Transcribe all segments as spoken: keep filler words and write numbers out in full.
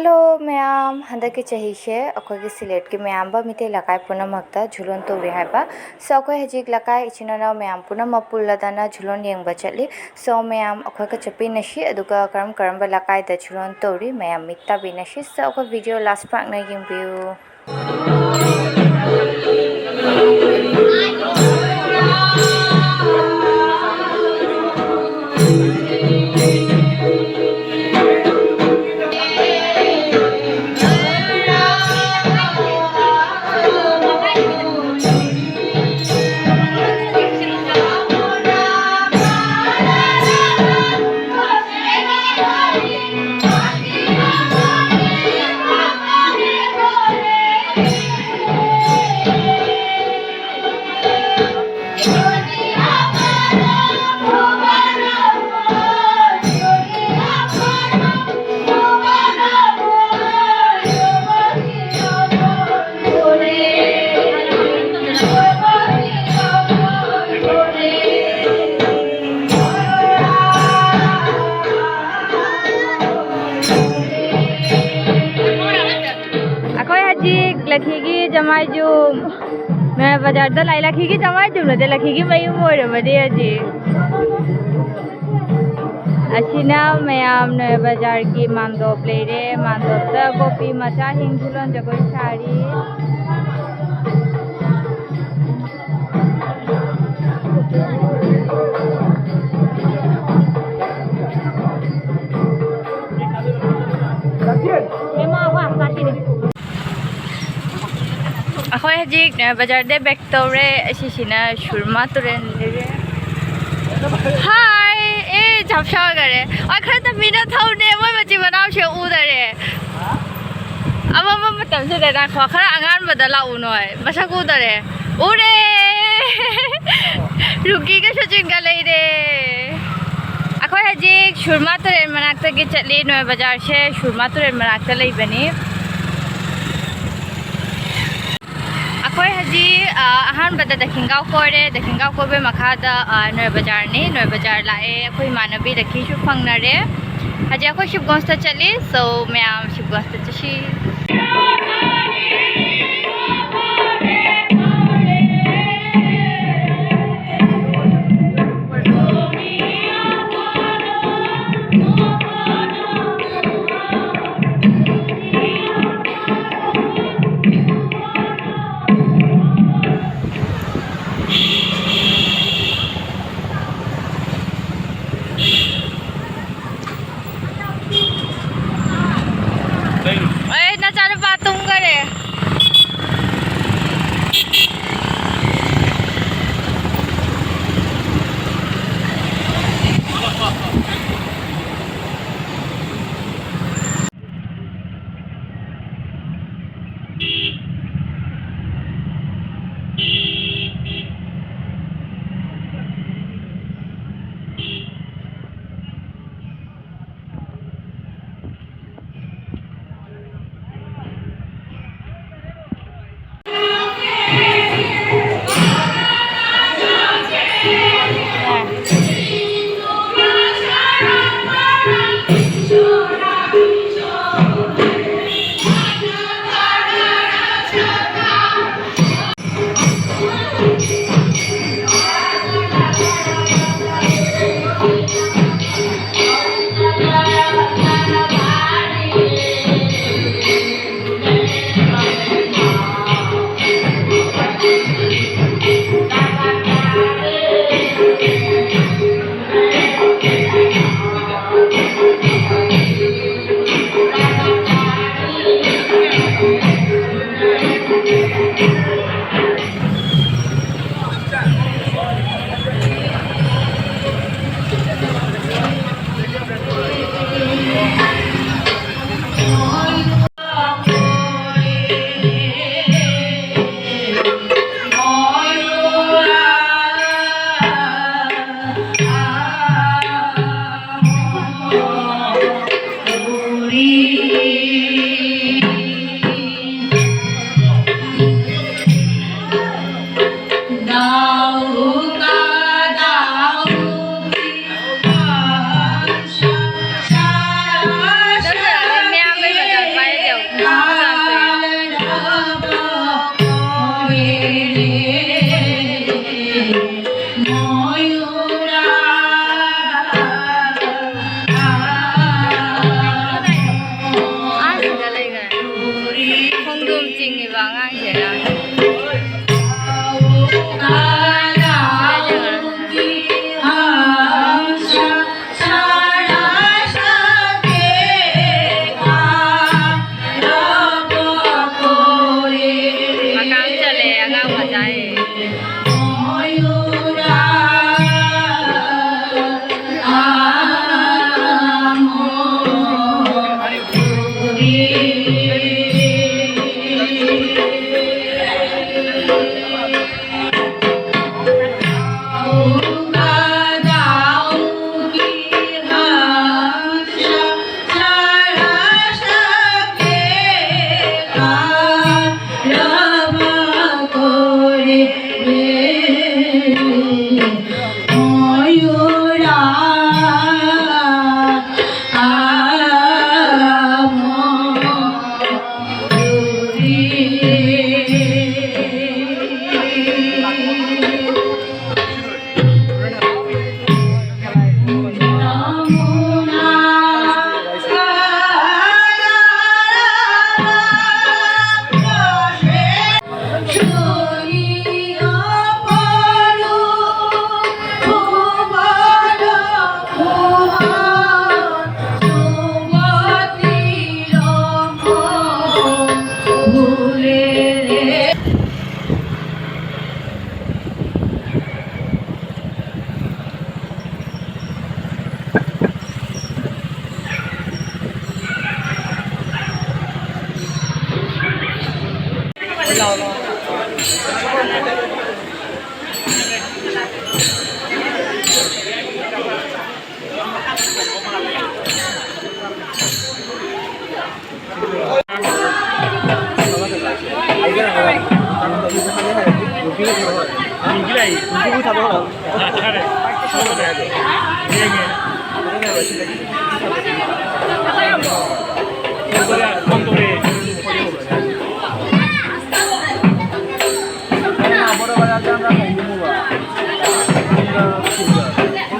Hello ꯃꯌꯥꯝ, ꯍꯟꯗꯛꯀꯤ ꯆꯍꯤꯁꯦ ꯑꯩꯈꯣꯏꯒꯤ ꯁꯤꯂꯦꯠꯀꯤ ꯃꯌꯥꯝꯕ ꯃꯤꯇꯩ ꯂꯩꯀꯥꯏ ꯄꯨꯝꯅꯃꯛꯇ ꯖꯨꯂꯣꯟ ꯇꯧꯔꯤ ꯍꯥꯏꯕ꯫ So ꯑꯩꯈꯣꯏ ꯍꯧꯖꯤꯛ ꯂꯩꯀꯥꯏ ꯏꯆꯤꯟ ꯏꯅꯥꯎ ꯃꯌꯥꯝ ꯄꯨꯝꯅꯃꯛ ꯄꯨꯜꯂꯗꯅ ꯖꯨꯂꯣꯟ ꯌꯦꯡꯕ ꯆꯠꯂꯤ꯫ So ꯃꯌꯥꯝ ꯑꯩꯈꯣꯏꯒ ꯆꯠꯄꯤꯅꯁꯤ, ꯑꯗꯨꯒ ꯀꯔꯝ ꯀꯔꯝꯕ ꯂꯩꯀꯥꯏꯗ ꯖꯨꯂꯣꯟ ꯇꯧꯔꯤ ꯃꯌꯥꯝ ꯃꯤꯠ ꯇꯥꯕꯤꯅꯁꯤ꯫ So ꯑꯩꯈꯣꯏ video last ꯄꯥꯛꯅ ꯌꯦꯡꯕꯤꯌꯨ꯫ ꯑꯩꯈꯣꯏ ꯍꯧꯖꯤꯛ ꯂꯛꯈꯤꯒꯤ ꯖꯃꯥꯏꯖꯨ ꯃꯌꯥꯝ ꯕꯖꯥꯔꯗ ꯂꯥꯛꯏ꯫ ꯂꯛꯈꯤꯒꯤ ꯖꯃꯥꯏꯖꯨ ꯅꯠꯇꯦ, ꯂꯛꯈꯤꯒꯤ ꯃꯌꯨꯝ ꯑꯣꯏꯔꯕꯅꯤ ꯍꯧꯖꯤꯛ꯫ ꯑꯁꯤꯅ ꯃꯌꯥꯝ ꯅꯣꯏ ꯕꯖꯥꯔꯒꯤ ꯃꯥꯟꯗꯣꯞ ꯂꯩꯔꯦ꯫ ꯃꯥꯟꯗꯣꯞꯇ ꯒꯣꯄꯤ ꯃꯆꯥꯁꯤꯡ ꯈꯨꯂꯣꯟ ꯖꯒꯣꯏ ꯁꯥꯔꯤ꯫ ꯑꯩꯈꯣꯏ ꯍꯧꯖꯤꯛ, ꯑ, ꯕꯖꯥꯔꯗ back ꯇꯧꯔꯦ꯫ ꯑꯁꯤꯁꯤꯅ ꯁꯨꯔꯃꯥ ꯇꯨꯔꯦꯜ ꯂꯩꯔꯦ꯫ ꯍꯥꯏ! ꯑꯦ, ꯆꯞ ꯁꯥꯈꯔꯦ꯫ ꯑ, ꯈꯔ ꯇꯞꯄꯤꯅ ꯊꯧꯅꯦ, ꯃꯣꯏ ꯃꯆꯤꯟ ꯃꯅꯥꯎꯁꯦ ꯎꯗꯔꯦ꯫ ꯑꯃꯝꯕ ꯃꯇꯝꯁꯤꯗ ꯉꯥꯏꯈꯣ, ꯈꯔ ꯑꯉꯥꯟꯕꯗ ꯂꯥꯛꯎ ꯅꯣꯏ꯫ ꯃꯁꯛ ꯎꯗꯔꯦ꯫ ꯎꯔꯦ! ꯔꯨꯀꯤꯒ ꯁꯆꯤꯟꯒ ꯂꯩꯔꯦ꯫ ꯑꯩꯈꯣꯏ ꯍꯧꯖꯤꯛ ꯁꯨꯔꯃꯥ ꯇꯨꯔꯦꯜ ꯃꯅꯥꯛꯇꯒꯤ ꯆꯠꯂꯤ꯫ ꯅꯣꯏ ꯕꯖꯥꯔꯁꯦ ꯁꯨꯔꯃꯥ ꯇꯨꯔꯦꯜ ꯃꯅꯥꯛꯇ ꯂꯩꯕꯅꯤ꯫ ꯑꯩꯈꯣꯏ ꯍꯧꯖꯤꯛ, ꯑ, ꯑꯍꯥꯟꯕꯗ ꯗꯈꯤꯟꯒꯥꯎ ꯀꯣꯏꯔꯦ꯫ ꯗꯈꯤꯟꯒꯥꯎ ꯀꯣꯏꯕꯩ ꯃꯈꯥꯗ, ꯑ, ꯅꯣꯏ ꯕꯖꯥꯔꯅꯤ꯫ ꯅꯣꯏ ꯕꯖꯥꯔ ꯂꯥꯛꯑꯦ꯫ ꯑꯩꯈꯣꯏ ꯏꯃꯥꯟꯅꯕꯤ ꯗꯈꯤꯁꯨ ꯐꯪꯅꯔꯦ꯫ ꯍꯧꯖꯤꯛ ꯑꯩꯈꯣꯏ ꯁꯤꯕꯒꯣꯟꯁꯇ ꯆꯠꯂꯤ꯫ So, ꯃꯌꯥꯝ ꯁꯤꯕꯒꯣꯟꯁꯇ ꯆꯠꯁꯤ꯫ ꯑꯩ ꯏꯕ ꯑꯉꯥꯡꯁꯦ꯫ ꯃꯇꯥꯡ ꯆꯠꯂꯦ ꯑꯉꯥꯡ ꯃꯆꯥ꯫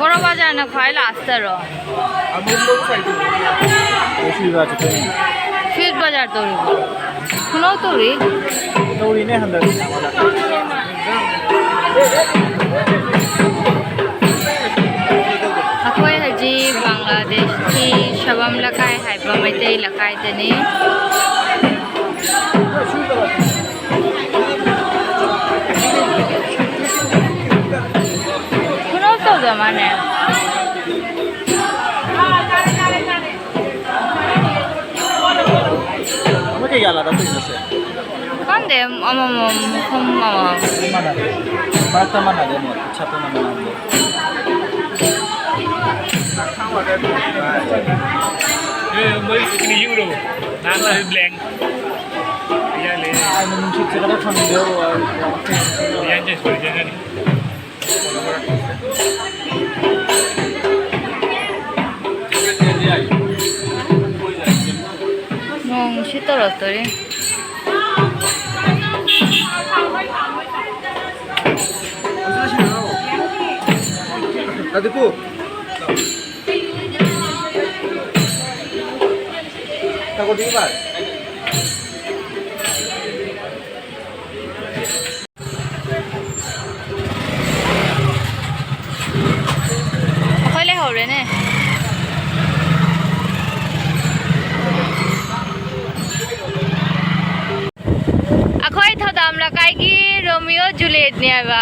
বড় বাজার না খোয়াই লাস্টারও? সুইট বাজার তো। ꯀꯩꯅꯣ ꯇꯧꯔꯤ꯫ ꯇꯧꯔꯤꯅꯦ ꯍꯟꯗꯛ꯫ ꯑꯩꯈꯣꯏ ꯍꯧꯖꯤꯛ ꯕꯪꯒ꯭ꯂꯥꯗꯦꯁꯀꯤ ꯁꯕꯝ ꯂꯀꯥꯏ ꯍꯥꯏꯕ ꯃꯩꯇꯩ ꯂꯀꯥꯏꯗꯅꯤ꯫ ꯈꯨꯅꯧ ꯇꯧꯗ ꯃꯥꯅꯦ꯫ ꯃꯣꯏ ꯀꯩ ꯌꯥꯜꯂ ꯇꯧꯔꯤꯅꯣ ꯁꯦ? ꯈꯪꯗꯦ, ꯑꯃꯃꯝ, ꯃꯐꯝ ꯑꯃꯃꯝ꯫ ꯃꯥꯟꯅꯗꯦ꯫ ꯃꯔꯛꯇ ꯃꯥꯟꯅꯗꯦ, ꯃꯣꯏ ꯁꯛꯇꯣ ꯃꯥꯟꯅꯗꯦ꯫ ꯑꯦ, ꯃꯣꯏ ꯀꯩꯅꯣ ꯌꯦꯡꯉꯨꯔꯣ꯫ ꯅꯍꯥꯟ ꯃꯥꯁꯨ blank꯫ ꯌꯥꯜꯂꯦ꯫ ꯑꯩꯅ ꯅꯨꯡꯁꯤꯠꯁꯦ ꯈꯔ ꯐꯪꯗꯦ꯫ ꯌꯥꯟ change ꯇꯧꯔꯤꯁꯦ ꯑꯉꯥꯡꯅꯤ꯫ ꯅꯣꯡꯁꯤ ꯇꯧꯔꯛꯇꯣꯔꯤ꯫ ꯑꯗꯨꯕꯨ ꯇꯥꯀꯣ ꯗꯤꯕꯥ꯫ ꯑꯩꯈꯣꯏ ꯂꯩꯍꯧꯔꯦꯅꯦ꯫ ꯑꯩꯈꯣꯏ ꯊꯧꯗꯥꯝ ꯂꯩꯀꯥꯏꯒꯤ ꯔꯣꯃꯤꯌꯣ ꯖꯨꯂꯤꯌꯦꯠꯅꯦ ꯍꯥꯏꯕ꯫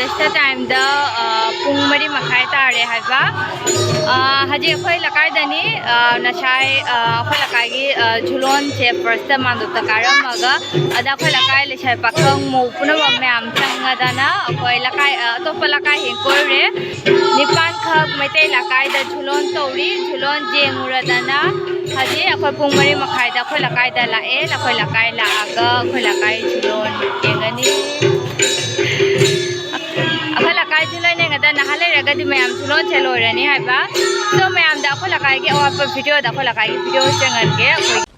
ꯁꯤꯗ ꯇꯥꯏꯝꯗ ꯄꯨꯡ ꯃꯔꯤ ꯃꯈꯥꯏ ꯇꯥꯔꯦ ꯍꯥꯏꯕ꯫ ꯑ, ꯍꯧꯖꯤꯛ ꯑꯩꯈꯣꯏ ꯂꯩꯀꯥꯏꯗꯅꯤ꯫ ꯑ, ꯉꯁꯥꯏ, ꯑ, ꯑꯩꯈꯣꯏ ꯂꯩꯀꯥꯏꯒꯤ, ꯑ, ꯖꯨꯂꯣꯟꯁꯦ ꯐꯥꯔꯁꯇ ꯃꯥꯟꯗꯣꯞꯇ ꯀꯥꯔꯝꯃꯒ, ꯑꯗ ꯑꯩꯈꯣꯏ ꯂꯩꯀꯥꯏ ꯂꯩꯁꯥꯕꯤ ꯄꯥꯈꯪ ꯃꯧ ꯄꯨꯝꯅꯃꯛ ꯃꯌꯥꯝ ꯆꯪꯉꯗꯅ ꯑꯩꯈꯣꯏ ꯂꯩꯀꯥꯏ, ꯑ, ꯑꯇꯣꯞꯄ ꯂꯩꯀꯥꯏ ꯍꯦꯛ ꯀꯣꯏꯔꯨꯔꯦ꯫ ꯅꯤꯄꯥꯟꯈꯛ ꯃꯩꯇꯩ ꯂꯩꯀꯥꯏꯗ ꯖꯨꯂꯣꯟ ꯇꯧꯔꯤ꯫ ꯖꯨꯂꯣꯟ ꯌꯦꯡꯉꯨꯔꯗꯅ ꯍꯧꯖꯤꯛ ꯑꯩꯈꯣꯏ ꯄꯨꯡ ꯃꯔꯤ ꯃꯈꯥꯏꯗ ꯑꯩꯈꯣꯏ ꯂꯩꯀꯥꯏꯗ ꯂꯥꯛꯑꯦ꯫ ꯑꯩꯈꯣꯏ ꯂꯩꯀꯥꯏ ꯂꯥꯛꯑꯒ ꯑꯩꯈꯣꯏ ꯂꯩꯀꯥꯏ ꯖꯨꯂꯣꯟ ꯌꯦꯡꯒꯅꯤ꯫ ꯑꯩꯈꯣꯏ ꯂꯩꯀꯥꯏꯁꯤ ꯂꯣꯏꯅ ꯌꯦꯡꯒꯗ ꯅꯍꯥꯟ ꯂꯩꯔꯒꯗꯤ ꯃꯌꯥꯝꯁꯨ ꯂꯣꯟꯁꯦ ꯂꯣꯏꯔꯅꯤ ꯍꯥꯏꯕ꯫ So ꯃꯌꯥꯝꯗ ꯑꯩꯈꯣꯏ ꯂꯩꯀꯥꯏꯒꯤ ꯑꯋꯥꯠꯄ ꯚꯤꯗꯤꯑꯣꯗ ꯑꯩꯈꯣꯏ ꯂꯩꯀꯥꯏꯒꯤ ꯚꯤꯗꯤꯑꯣ ꯆꯪꯍꯟꯒꯦ꯫ ꯑꯩꯈꯣꯏ